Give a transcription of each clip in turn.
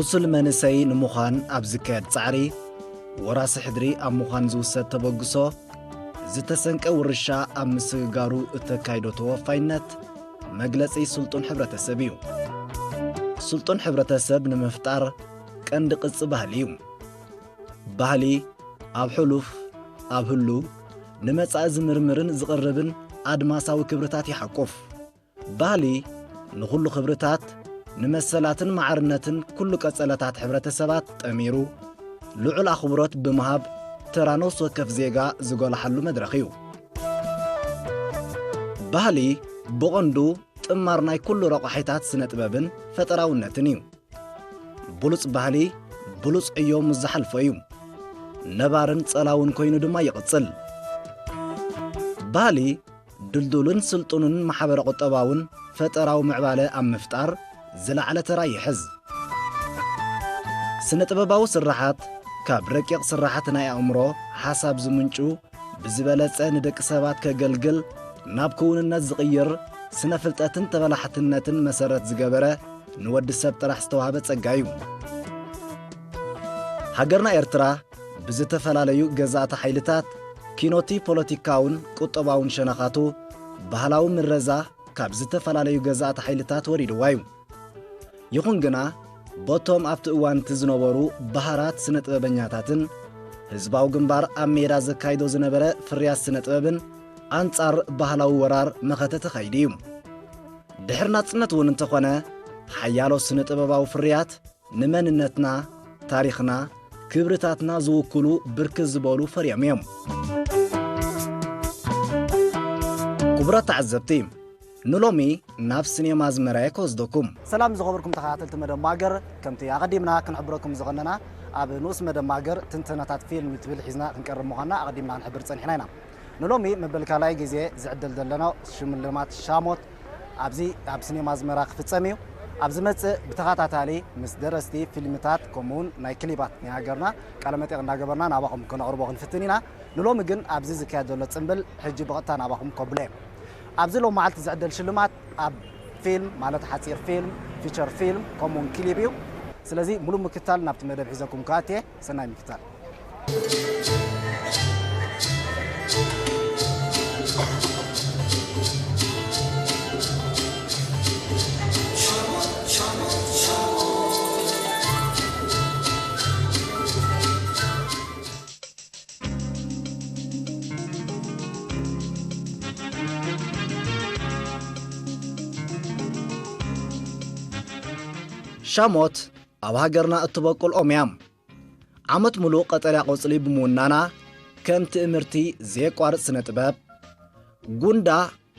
ብሱል መንእሰይ ንምዃን ኣብ ዝካየድ ጻዕሪ፣ ወራሲ ሕድሪ ኣብ ምዃን ዝውሰድ ተበግሶ፣ ዝተሰንቀ ውርሻ ኣብ ምስግጋሩ እተካይዶ ተወፋይነት መግለጺ ስልጡን ሕብረተሰብ እዩ። ስልጡን ሕብረተሰብ ንምፍጣር ቀንዲ ቅርጺ ባህሊ እዩ። ባህሊ ኣብ ሕሉፍ፣ ኣብ ህሉው፣ ንመጻኢ ዝምርምርን ዝቕርብን ኣድማሳዊ ክብርታት ይሓቁፍ። ባህሊ ንኹሉ ክብርታት፣ ንመሰላትን ማዕርነትን ኩሉ ቀጸለታት ሕብረተሰባት ጠሚሩ፣ ልዑል ኣኽብሮት ብምሃብ ተራ ነፍሲ ወከፍ ዜጋ ዝጎልሓሉ መድረኽ እዩ። ባህሊ ብቐንዱ ጥማር ናይ ኩሉ ረቋሒታት ስነ ጥበብን ፈጠራውነትን እዩ። ብሉጽ ባህሊ ብሉጽ ዕዮ ምስ ዝሓልፎ እዩ። ነባርን ጸላውን ኮይኑ ድማ ይቕጽል። ባህሊ ድልዱልን ስልጡንን ማሕበረ ቁጠባውን ፈጠራዊ ምዕባለ ኣብ ምፍጣር ዝለዓለ ተራ ይሕዝ። ስነ ጥበባዊ ስርሓት ካብ ረቂቕ ስርሓት ናይ ኣእምሮ ሓሳብ ዝምንጩ ብዝበለጸ ንደቂ ሰባት ከገልግል ናብ ክውንነት ዝቕይር ስነ ፍልጠትን ተበላሕትነትን መሰረት ዝገበረ ንወዲ ሰብ ጥራሕ ዝተዋህበ ጸጋ እዩ። ሃገርና ኤርትራ ብዝተፈላለዩ ገዛእቲ ሓይልታት ኪኖቲ ፖለቲካውን ቁጠባውን ሸነኻቱ ባህላዊ ምረዛ ካብ ዝተፈላለዩ ገዛእቲ ሓይልታት ወሪድዋ እዩ። ይኹን ግና በቶም ኣብቲ እዋን እቲ ዝነበሩ ባህራት ስነ ጥበበኛታትን ህዝባዊ ግንባር ኣብ ሜዳ ዘካይዶ ዝነበረ ፍርያት ስነ ጥበብን ኣንጻር ባህላዊ ወራር መኸተ ተኻይዱ እዩ። ድሕሪ ናጽነት እውን እንተኾነ ሓያሎ ስነ ጥበባዊ ፍርያት ንመንነትና፣ ታሪኽና፣ ክብርታትና ዝውክሉ ብርክት ዝበሉ ፈርዮም እዮም። ክቡራት ተዓዘብቲ፣ ንሎሚ ናብ ሲኔማ ኣዝመራየ ክወስደኩም። ሰላም ዝኸበርኩም ተኸታተልቲ መደብ ማገር፣ ከምቲ ኣቐዲምና ክንሕብረኩም ዝቐነና ኣብ ንኡስ መደብ ማገር ትንተናታት ፊልም ትብል ሒዝና ክንቀርብ ምዃንና ኣቐዲምና ክንሕብር ጸኒሕና ኢና። ንሎሚ መበል ካልኣይ ግዜ ዝዕደል ዘለና ሽልማት ሻሞት ኣብዚ ኣብ ሲኔማ ኣዝመራ ክፍጸም እዩ። ኣብ ዝመጽእ ብተኸታታሊ ምስ ደረስቲ ፊልምታት ከምኡውን ናይ ክሊባት ናይ ሃገርና ቃለ መጠይቕ እንዳገበርና ናባኹም ከነቕርቦ ክንፍትን ኢና። ንሎሚ ግን ኣብዚ ዝካየድ ዘሎ ጽምብል ሕጂ ብቐጥታ ናባኹም ከብሎ እየ። ኣብዚ ሎም መዓልቲ ዝዕደል ሽልማት ኣብ ፊልም ማለት ሓጺር ፊልም፣ ፊቸር ፊልም ከምኡውን ክሊፕ እዩ። ስለዚ ሙሉእ ምክታል ናብቲ መደብ ሒዘኩም ክኣትየ። ሰናይ ምክታል። ሻሞት ኣብ ሃገርና እትበቁል ኦም እያ። ዓመት ሙሉእ ቀጠልያ ቆጽሊ ብምውናና ከም ትእምርቲ ዘየቋርጽ ስነ ጥበብ፣ ጉንዳ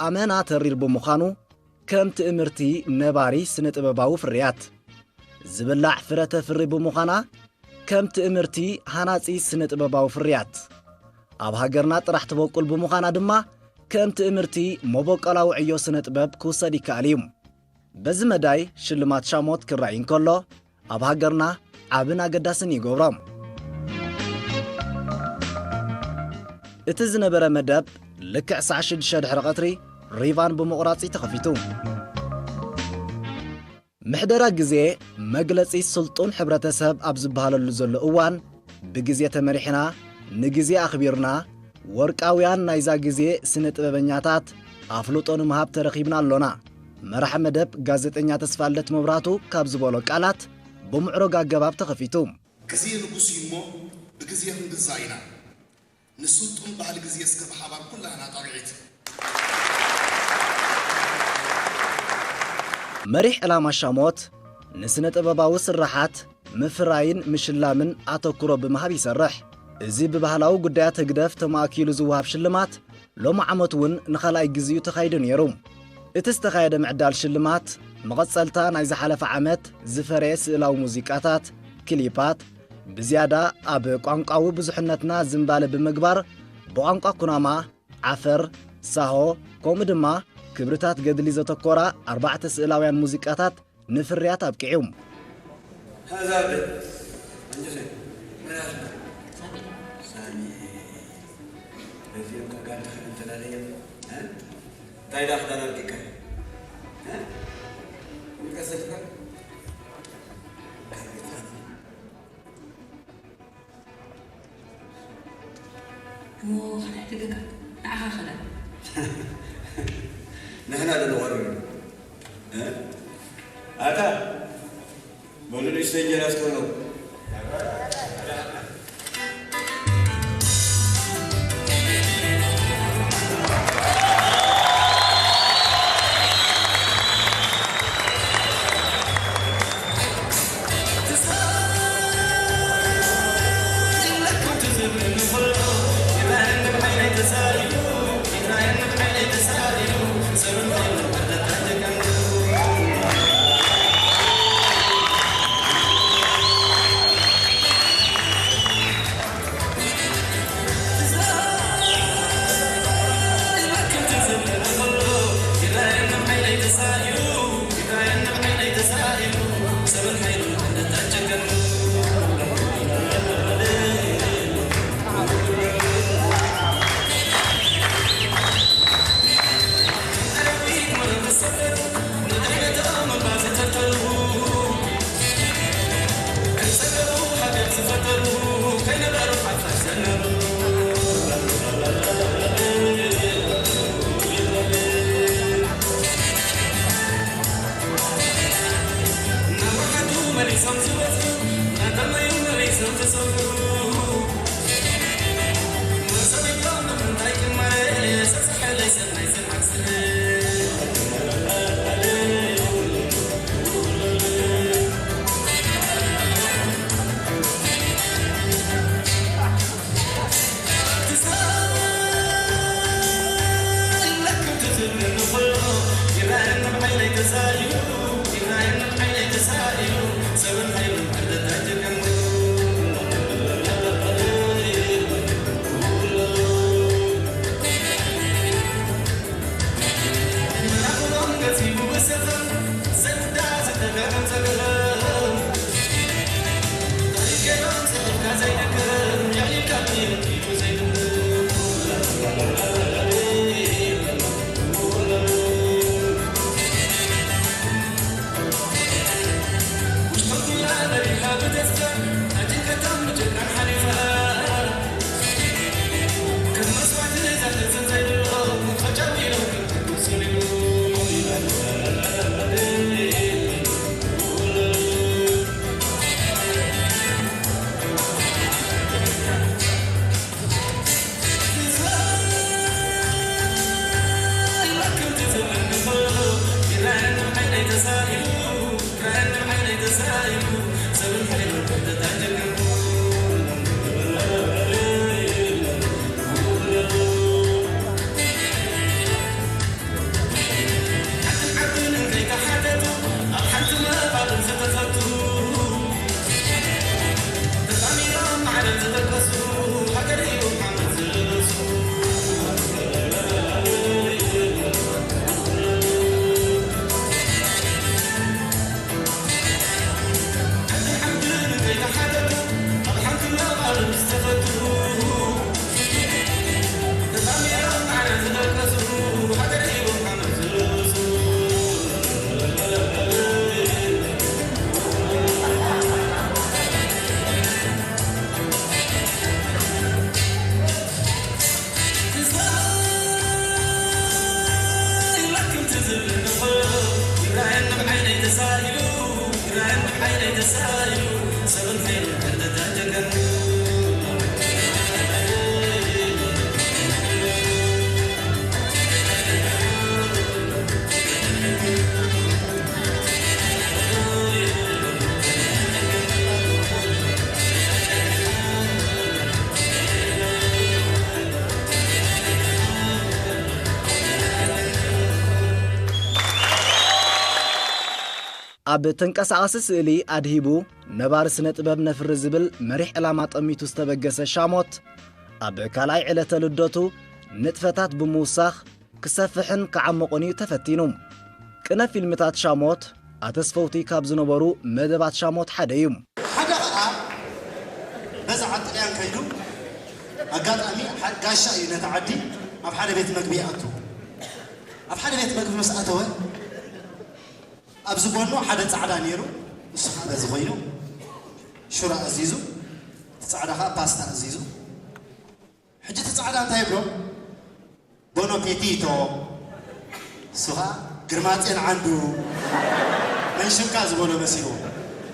ኣመና ተሪር ብምዃኑ ከም ትእምርቲ ነባሪ ስነ ጥበባዊ ፍርያት፣ ዝብላዕ ፍረ ተፍሪ ብምዃና ከም ትእምርቲ ሃናጺ ስነ ጥበባዊ ፍርያት፣ ኣብ ሃገርና ጥራሕ ትበቁል ብምዃና ድማ ከም ትእምርቲ መበቆላዊ ዕዮ ስነ ጥበብ ክውሰድ ይከኣል እዩ። በዚ መዳይ ሽልማት ሻሞት ክረኣይ እንከሎ ኣብ ሃገርና ዓብን ኣገዳስን ይገብሮ። እቲ ዝነበረ መደብ ልክዕ ሰዓት ሽዱሽተ ድሕሪ ቀትሪ ሪቫን ብምቑራጽ እዩ ተኸፊቱ። ምሕደራ ግዜ መግለጺ ስልጡን ሕብረተሰብ ኣብ ዝበሃለሉ ዘሎ እዋን ብግዜ ተመሪሕና፣ ንግዜ ኣኽቢርና፣ ወርቃውያን ናይዛ ግዜ ስነ ጥበበኛታት ኣፍልጦ ንምሃብ ተረኺብና ኣሎና። መራሕ መደብ ጋዜጠኛ ተስፋልደት መብራህቱ ካብ ዝበሎ ቃላት ብምዕሩግ ኣገባብ ተኸፊቱ። ግዜ ንጉስ እዩ እሞ ብግዜ ክንግዛእ ኢና። ንስልጡን ባህሊ ግዜ እስከ ብሓባር ኩላህና ጣቕዒት። መሪሕ ዕላማ ሻሞት ንስነ ጥበባዊ ስርሓት ምፍራይን ምሽላምን ኣተኩሮ ብምሃብ ይሰርሕ። እዚ ብባህላዊ ጉዳያት ህግደፍ ተማእኪሉ ዝወሃብ ሽልማት ሎሚ ዓመት እውን ንኻልኣይ ግዜኡ ተኻይዱ ነይሩ። እቲ ዝተኻየደ ምዕዳል ሽልማት መቐጸልታ ናይ ዝሓለፈ ዓመት ዝፈረየ ስእላዊ ሙዚቃታት፣ ክሊፓት፣ ብዝያዳ ኣብ ቋንቋዊ ብዙሕነትና ዝንባለ ብምግባር ብቋንቋ ኩናማ፣ ዓፈር፣ ሳሆ፣ ከምኡ ድማ ክብርታት ገድሊ ዘተኮራ ኣርባዕተ ስእላውያን ሙዚቃታት ንፍርያት ኣብቂዑ። هذا بيت. من جزء؟ من أجمل؟ سامي. በዚኦም ከጋድኻ እንፈላለየ። እ? እንታይ ዳ ክዳን ኣልቂካ? እ? ይቀሰልካ? እሞ ካልኣይ ደገካ ንዓኻ ክእለት። ንሕና ዶ ንቐርብ? እ? ኣታ፣ በሉ ንእሽቶ እንጀራ እስከ ብሎ። ኣብ ተንቀሳቓሲ ስእሊ ኣድሂቡ ነባሪ ስነ ጥበብ ነፍሪ ዝብል መሪሕ ዕላማ ጠሚቱ ዝተበገሰ ሻሞት፣ ኣብ ካልኣይ ዕለተ ልደቱ ንጥፈታት ብምውሳኽ ክሰፍሕን ክዓምቑን እዩ ተፈቲኑ። ቅነ ፊልምታት ሻሞት ኣተስፈውቲ ካብ ዝነበሩ መደባት ሻሞት ሓደ እዩ። ሓደ ኸዓ በዛ ዓዲ ጥልያን ከይዱ ኣጋጣሚ ሓ-፣ ጋሻ እዩ ነቲ ዓዲ ኣብ ሓደ ቤት መግቢ ይኣቱ። ኣብ ሓደ ቤት መግቢ ምስ ኣተወ ኣብዚ ጎኑ ሓደ ጻዕዳ ነይሩ፣ ንሱ ከዓ በዚ ኮይኑ ሽሮ ኣዚዙ፣ እቲ ጻዕዳ ከዓ ፓስታ ኣዚዙ። ሕጂ እቲ ጻዕዳ እንታይ ይብሎ? ቦኖ ፔቲቶ። እሱ ኸዓ ግርማጼን ዓንዱ መንሽምካ ዝበሎ መሲልዎ።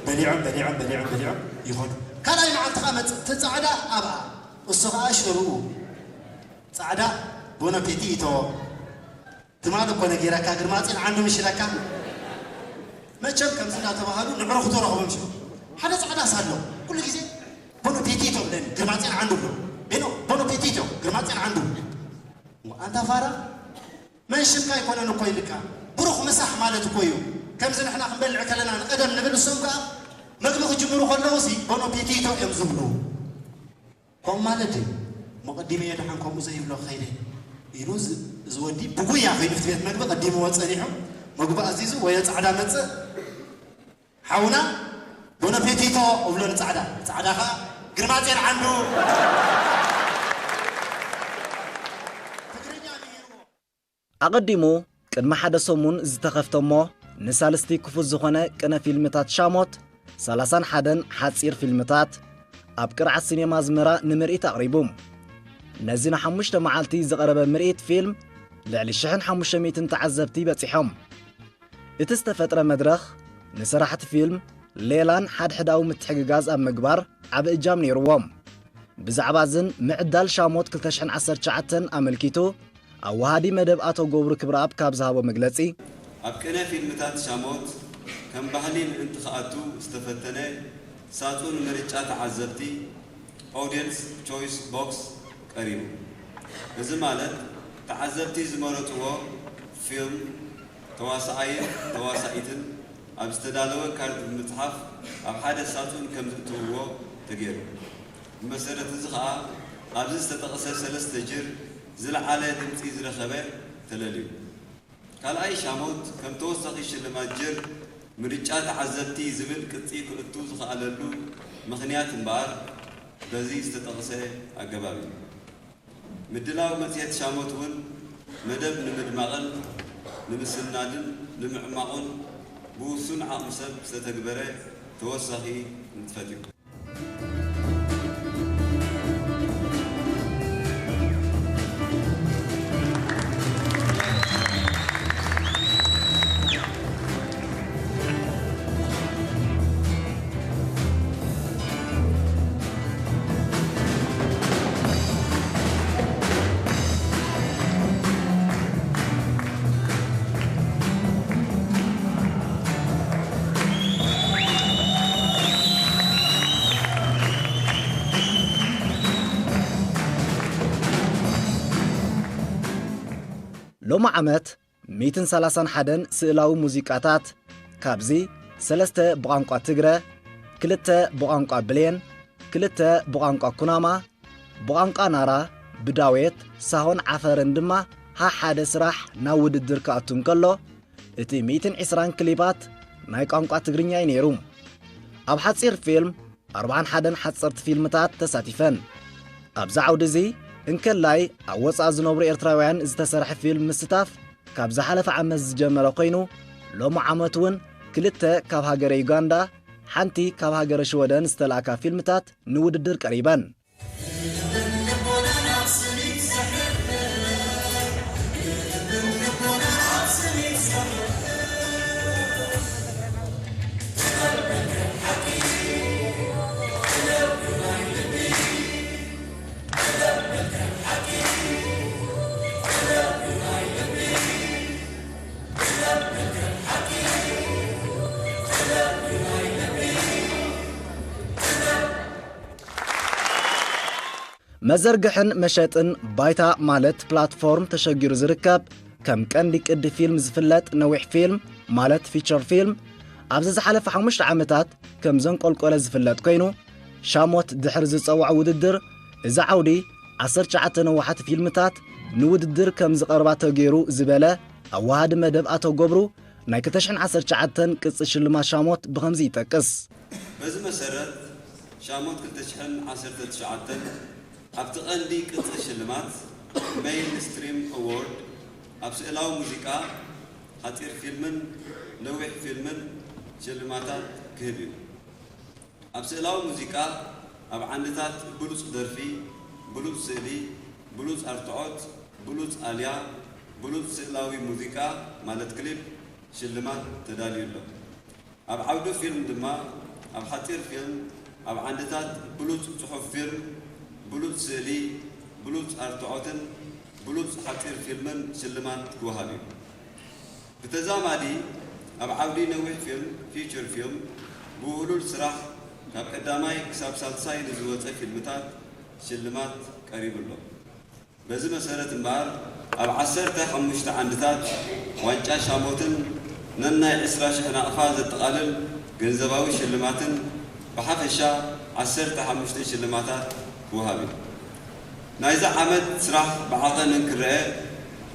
በሊዖም፣ በሊዖም፣ በሊዖም፣ በሊዖም ይኸዱ። ካልኣይ መዓልቲ ኸዓ መጽእ፣ እቲ ጻዕዳ ኣብኣ። እሱ ኸዓ ሽርኡ። ጻዕዳ ቦኖ ፔቲቶ። ትማል እኮ ነጊረካ፣ ግርማጼን ዓንዱ ምሽ ኢለካ። መቸም ከምዚ እንዳተባሃሉ ንዕረኹ ተረኽቦም ሽዑ። ሓደ ጻዕዳ ሳሎ ኩሉ ግዜ ቦኖ ፔቲቶ ብለኒ፣ ግርማጼን ዓንዱ ብሎ። ቤኖ፣ ቦኖ ፔቲቶ፣ ግርማጼን ዓንዱ። ኣንታ ፋራ፣ መን ሽምካ ኣይኮነን እኮ ኢልካ። ብሩኽ ምሳሕ ማለት እኮ እዩ። ከምዚ ንሕና ክንበልዕ ከለና ንቐደም ንብል፣ እሶም ከኣ መግቢ ክጅምሩ ከለዉ ሲ ቦኖ ፔቲቶ እዮም ዝብሉ። ከምኡ ማለት እዩ። እሞ ቀዲመ እየ ደሓን ከምኡ ዘይብሎ ክኸይደ ኢሉ እዚ፣ እዚ ወዲ ብጉያ ከይዱ ኣብቲ ቤት መግቢ ቀዲምዎ ጸኒሑ፣ መግቢ ኣዚዙ ወየ ጻዕዳ መጽእ። ሓውና ቦኖ ፔቲቶ እብሎ ንጻዕዳ፣ ጻዕዳ ኸኣ ግርማጼን ዓንዱ። ትግርኛ ምሂርዎ። ኣቐዲሙ ቅድሚ ሓደ ሰሙን ዝተኸፍተ እሞ ንሳልስቲ ክፉት ዝኾነ ቅነ ፊልምታት ሻሞት ሰላሳን ሓደን ሓጺር ፊልምታት ኣብ ቅርዓት ሲኔማ ኣዝመራ ንምርኢት ኣቕሪቡ። ነዚ ንሓሙሽተ መዓልቲ ዝቐረበ ምርኢት ፊልም ልዕሊ ሽሕን ሓሙሽተ ሚእትን ተዓዘብቲ በጺሖም። እቲ ዝተፈጥረ መድረኽ ንሰራሕቲ ፊልም ሌላን ሓድሕዳዊ ምትሕግጋዝ ኣብ ምግባር ዓቢ እጃም ነይርዎም። ብዛዕባ እዝን ምዕዳል ሻሞት ክልተ ሽሕን ዓሰርተ ትሽዓተን ኣመልኪቱ ኣወሃዲ መደብ ኣቶ ገብሩ ክብረኣብ ካብ ዝሃቦ መግለጺ፣ ኣብ ቅነ ፊልምታት ሻሞት ከም ባህሊ ምእንቲ ክኣቱ ዝተፈተነ ሳጹን ምርጫ ተዓዘብቲ፣ ኦድየንስ ቾይስ ቦክስ፣ ቀሪቡ። እዚ ማለት ተዓዘብቲ ዝመረጽዎ ፊልም፣ ተዋሳኣይን ተዋሳኢትን ኣብ ዝተዳለወ ካርድ ብምጽሓፍ ኣብ ሓደ ሳጹን ከም ዝእትውዎ ተገይሩ። ብመሰረት እዚ ኸኣ ኣብዚ ዝተጠቕሰ ሰለስተ ጅር ዝለዓለ ድምጺ ዝረኸበ ተለልዩ። ካልኣይ ሻሞት ከም ተወሳኺ ሽልማት ጅር ምርጫ ተዓዘብቲ ዝብል ቅጺ ክእቱ ዝኸኣለሉ ምኽንያት እምበኣር በዚ ዝተጠቕሰ ኣገባብ እዩ። ምድላው መጽሔት ሻሞት እውን መደብ ንምድማቕን ንምስናድን ንምዕማቑን ብውሱን ዓቕሚ ሰብ ዝተተግበረ ተወሳኺ ንጥፈት እዩ። ሎሚ ዓመት ሚእትን ሰላሳን ሓደን ስእላዊ ሙዚቃታት፣ ካብዚ ሰለስተ ብቋንቋ ትግረ፣ ክልተ ብቋንቋ ብሌን፣ ክልተ ብቋንቋ ኩናማ፣ ብቋንቋ ናራ፣ ብዳዌት፣ ሳሆን ዓፈርን ድማ ሃሓደ ስራሕ ናብ ውድድር ክኣቱ እንከሎ፣ እቲ ሚእትን ዕስራን ክሊፓት ናይ ቋንቋ ትግርኛ እዩ ነይሩ። ኣብ ሓጺር ፊልም ኣርብዓን ሓደን ሓጸርቲ ፊልምታት ተሳቲፈን። ኣብዚ ዓውዲ እዚ እንከላይ ኣብ ወጻኢ ዝነብሩ ኤርትራውያን ዝተሰርሐ ፊልም ምስታፍ ካብ ዝሓለፈ ዓመት ዝጀመረ ኮይኑ፣ ሎሚ ዓመት እውን ክልተ ካብ ሃገረ ዩጋንዳ፣ ሓንቲ ካብ ሃገረ ሽወደን ዝተላእካ ፊልምታት ንውድድር ቀሪበን። መዘርግሕን መሸጥን ባይታ ማለት ፕላትፎርም ተሸጊሩ ዝርከብ፣ ከም ቀንዲ ቅዲ ፊልም ዝፍለጥ ነዊሕ ፊልም ማለት ፊቸር ፊልም፣ ኣብዚ ዝሓለፈ ሓሙሽተ ዓመታት ከም ዘንቆልቆለ ዝፍለጥ ኮይኑ፣ ሻሞት ድሕሪ ዝጸውዖ ውድድር፣ እዚ ዓውዲ ዓሰርተ ትሽዓተ ነዋሓቲ ፊልምታት ንውድድር ከም ዝቐርባ ተገይሩ ዝበለ ኣወሃዲ መደብ ኣቶ ገብሩ፣ ናይ ክልተ ሽሕን ዓሰርተ ትሽዓተን ቅጽ ሽልማት ሻሞት ብኸምዚ ይጠቅስ። በዚ መሰረት፣ ሻሞት ክልተ ሽሕን ዓሰርተ ትሽዓተን ኣብቲ ቀንዲ ቅጽ ሽልማት፣ ሜይን ስትሪም ኣዋርድ፣ ኣብ ስእላዊ ሙዚቃ፣ ሓጺር ፊልምን ነዊሕ ፊልምን ሽልማታት ክህብ እዩ። ኣብ ስእላዊ ሙዚቃ፣ ኣብ ዓንድታት ብሉጽ ደርፊ፣ ብሉጽ ስእሊ፣ ብሉጽ ኣርትዖት፣ ብሉጽ ኣልያ፣ ብሉጽ ስእላዊ ሙዚቃ ማለት ክሊፕ ሽልማት ተዳልዩ ኣሎ። ኣብ ዓውዲ ፊልም ድማ ኣብ ሓጺር ፊልም፣ ኣብ ዓንድታት ብሉጽ ጽሑፍ ፊልም፣ ብሉጽ ስእሊ፣ ብሉጽ ኣርትዖትን ብሉጽ ሓጺር ፊልምን ሽልማት ክወሃብ እዩ። ብተዛማዲ ኣብ ዓውዲ ነዊሕ ፊልም፣ ፊቸር ፊልም፣ ብውህሉል ስራሕ ካብ ቀዳማይ ክሳብ ሳልሳይ ንዝወጸ ፊልምታት ሽልማት ቀሪቡ ኣሎ። በዚ መሰረት እምበኣር ኣብ ዓሰርተ ሓሙሽተ ዓንድታት ዋንጫ ሻሞትን ነናይ ዕስራ ሽሕ ናቕፋ ዘጠቓልል ገንዘባዊ ሽልማትን ብሓፈሻ ዓሰርተ ሓሙሽተ ሽልማታት ክወሃብ እዩ። ናይዚ ዓመት ስራሕ ብዓቐን እንክረአ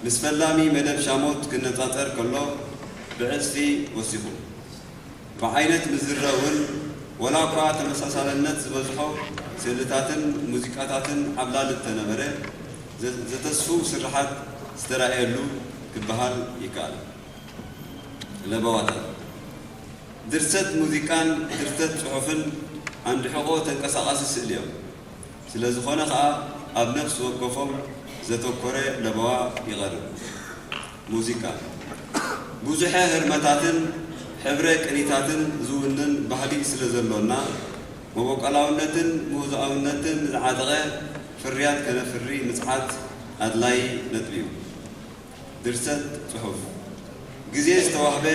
ምስ ፈላሚ መደብ ሻሞት ክነጻጸር ከሎ ብዕጽፊ ወሲኹ። ብዓይነት ምዝረ እውን ወላ እኳ ተመሳሳልነት ዝበዝሖ ስእልታትን ሙዚቃታትን ዓብላል እንተነበረ ዘ- ዘተስፍው ስርሓት ዝተራእየሉ ክበሃል ይከኣል። ለበዋታት ድርሰት ሙዚቃን ድርሰት ጽሑፍን ዓንዲ ሕቖ ተንቀሳቓሲ ስእሊ እዮም። ስለ ዝኾነ ኸኣ ኣብ ነፍሲ ወከፎም ዘተኮረ ለበዋ ይቐርብ። ሙዚቃ ብዙሐ ህርመታትን ሕብረ ቅኒታትን ዝውንን ባህሊ ስለ ዘሎና መበቆላውነትን ምውዛኣውነትን ዝዓጠቐ ፍርያት ከነፍሪ ምጽዓት ኣድላይ ነጥቢ እዩ። ድርሰት ጽሑፍ ግዜ ዝተዋህበ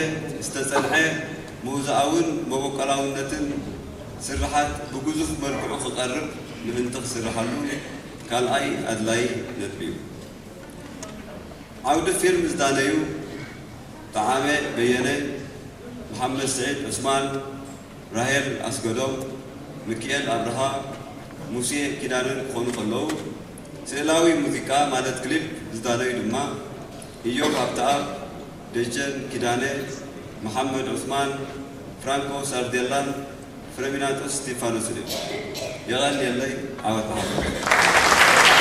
ዝተጸንሐ ምውዛኣውን መበቆላውነትን ስርሓት ብግዙፍ መልክዑ ክቐርብ ምእንቲ ክስርሓሉ ካልኣይ ኣድላይ ነጥቢ እዩ። ዓውዲ ፊልም ዝዳነዩ ጠዓመ በየነ፣ መሓመድ ስዒድ ዑስማን፣ ራሄል ኣስገዶም፣ ምክኤል ኣብርሃ፣ ሙሴ ኪዳነን ክኾኑ ከለዉ፣ ስእላዊ ሙዚቃ ማለት ክሊፕ ዝዳነዩ ድማ ኢዮብ ሃብተኣብ፣ ደጀን ኪዳነ፣ መሓመድ ዑስማን፣ ፍራንኮ ሳርዴላን ፍረሚናጦስ እስቲፋኖስን እዮም። የቐንየለይ። ዓወት ንሓፋሽ።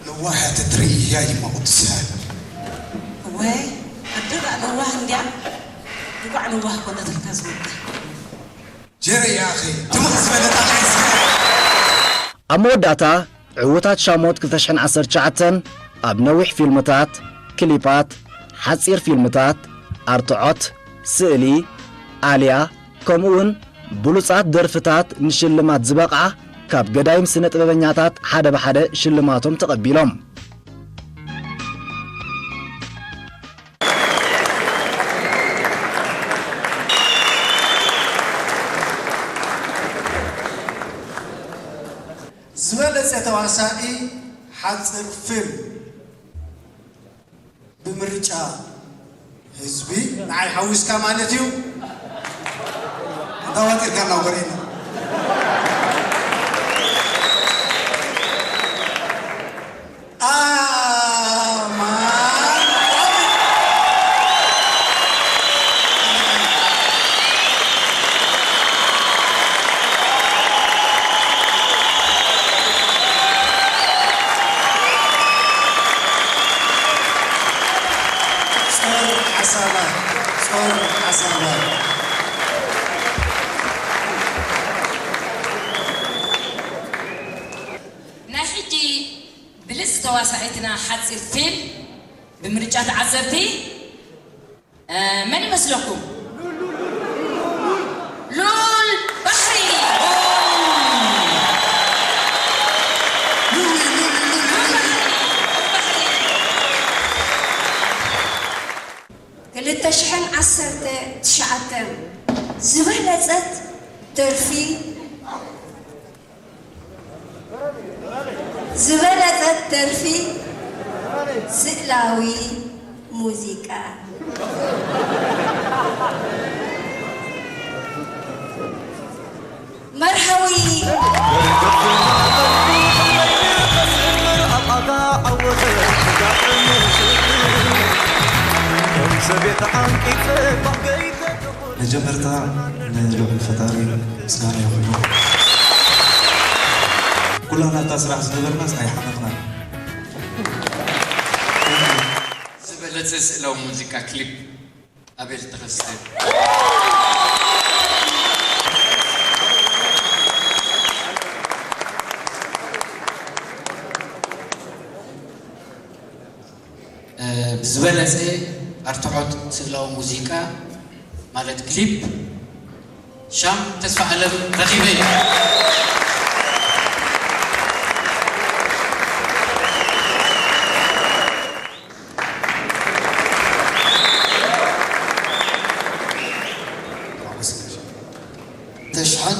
ለዋህ ትትርኢ እያ ይማ ቅዱስ። እወ ኣደ ደኣ ለዋህ እንድያ። እንቋዕ ለዋህ ኮነትልካ ዝወዳ። ጀረ ያኺ ትምኽ ዝበለ ጣቕዒ። ኣብ መወዳእታ ዕዉታት ሻሞት ክልተ ሽሕን ዓሰርተ ትሽዓተን ኣብ ነዊሕ ፊልምታት፣ ክሊፓት፣ ሓጺር ፊልምታት፣ ኣርትዖት፣ ስእሊ፣ ኣልያ፣ ከምኡውን ብሉጻት ደርፍታት ንሽልማት ዝበቕዓ ካብ ገዳይም ስነ ጥበበኛታት ሓደ ብሓደ ሽልማቶም ተቐቢሎም። ዝበለጸ ተዋሳኢ ሓጽር ፊልም ብምርጫ ህዝቢ ንዓይ ሓዊስካ ማለት እዩ። እንዳዋጢርካ እናውበሬና ኣማን ጾር ሓሳባ ጾር ሓሳባ። ናይ ሕጂ ብልጽቲ ዝተዋሳኢትና ሓፂር ፊልም ብምርጫ ተዓዘብቲ፣ እ፣ መን ይመስለኩም? ሉል ባሕሪ። ክልተ ሽሕን ዓሰርተ ትሽዓተን ዝበለጸት ደርፊ፣ ዝበለጸት ደርፊ ስእላዊ ሙዚቃ። መርሃዊ። መጀመርታ ንልዑል ፈጣሪ ምስጋና ይኹኖ። ኩላና ኣብታ ስራሕ ዝነበርናስ ኣይሓመቕናን። ዝበለጸ ስእላዊ ሙዚቃ ክሊፕ ኣቤል ተኸስተ። እ፣ ብዝበለጸ ኣርትዖት ስእላዊ ሙዚቃ ማለት ክሊፕ ሻም ተስፋ ኣለም ረኺበ። ተሽሕን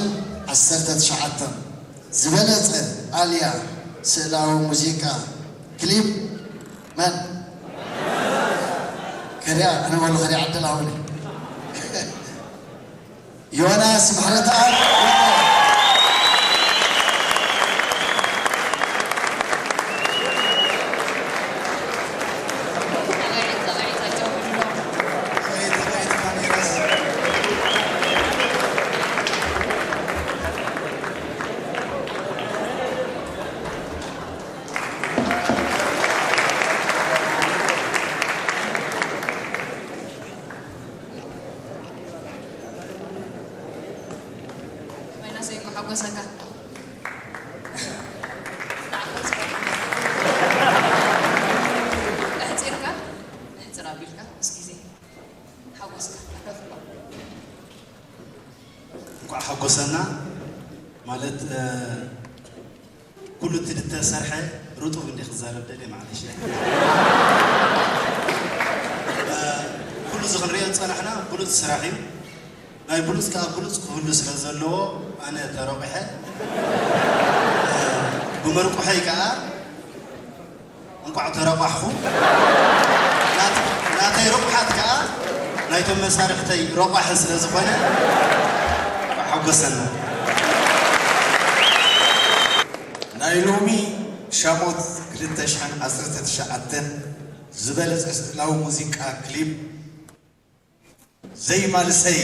ዓሰርተ ትሽዓተን ዝበለጸ ኣልያ ስእላዊ ሙዚቃ ክሊፕ መን? ከሪያ፣ ኣነ ወሎ ከሪያ ዓደል ኣሁን። ዮናስ ምሕረተኣብ። ኮይና ዘይኮ ሓጎሰካ። ኣሕፂርካ፣ ኣሕፅር ኣቢልካ ምስ ግዜ ሓጎስካ ኣካፍሎ። እንኳዕ ሓጎሰና ማለት፣ እ፣ ኩሉ እቲ ዝተሰርሐ ርጡብ እንዲ ክዛረብ ደልየ፣ ማዕለሽ። እ፣ ኩሉ እዚ ክንሪኦ ዝጸናሕና ብሉጽ ስራሕ እዩ። ናይ ብሉጽ ከኣ ብሉጽ ክህሉ ስለ ዘለዎ ኣነ ተረቑሐ። እ፣ ብመርቁሐይ ከኣ እንቋዕ ተረቋሕኹ። ናት-፣ ናተይ ረቑሓት ከኣ ናይቶም መሳርሕተይ ረቋሒ ስለ ዝኾነ እንቋዕ ሓጎሰና። ናይ ሎሚ ሻሞት ክልተ ሽሕን ዓሰርተ ትሽዓተን ዝበለጸ ስእላዊ ሙዚቃ ክሊፕ ዘይማልሰይ።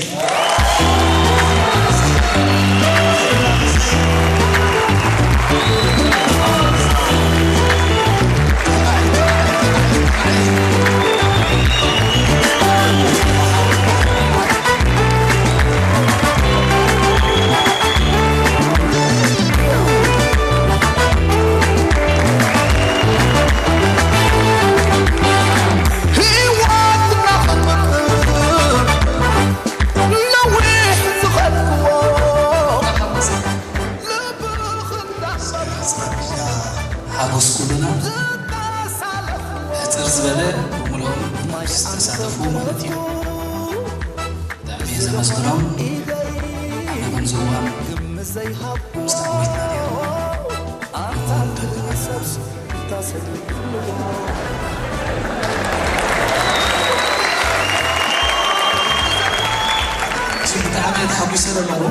ሓጎስ ኩሉና ሕጽር ዝበለ ብምልኦም ዝተሳተፉ ማለት እዩ። ብጣዕሚ እየ ዘመስግኖም። ዓመቶም ዝዋም ምስ ተዓዊትና ነይሩ። ብጣዕሚ ተሓጒሰ ዘለኹ።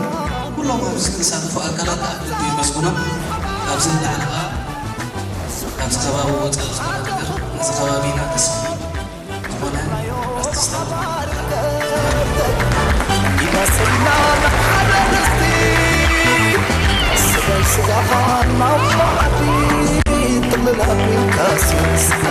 ኩሎም ኣብዚ ዝተሳተፉ ኣካላት ኣብ ልቢ የመስግኖም። ካብዚ ንላዕሊ ከኣ ካብዚ ከባቢ ወፃኢ ዝኾነ ነገር ነዚ ከባቢና ተስምዑ ዝኾነ ኣርቲስታት ይመስልና ንሓደ ድስቲ ስጋይ ስጋኻ ናብ ማዕዲ ጥቕልል ኣቢልካ ስስሓ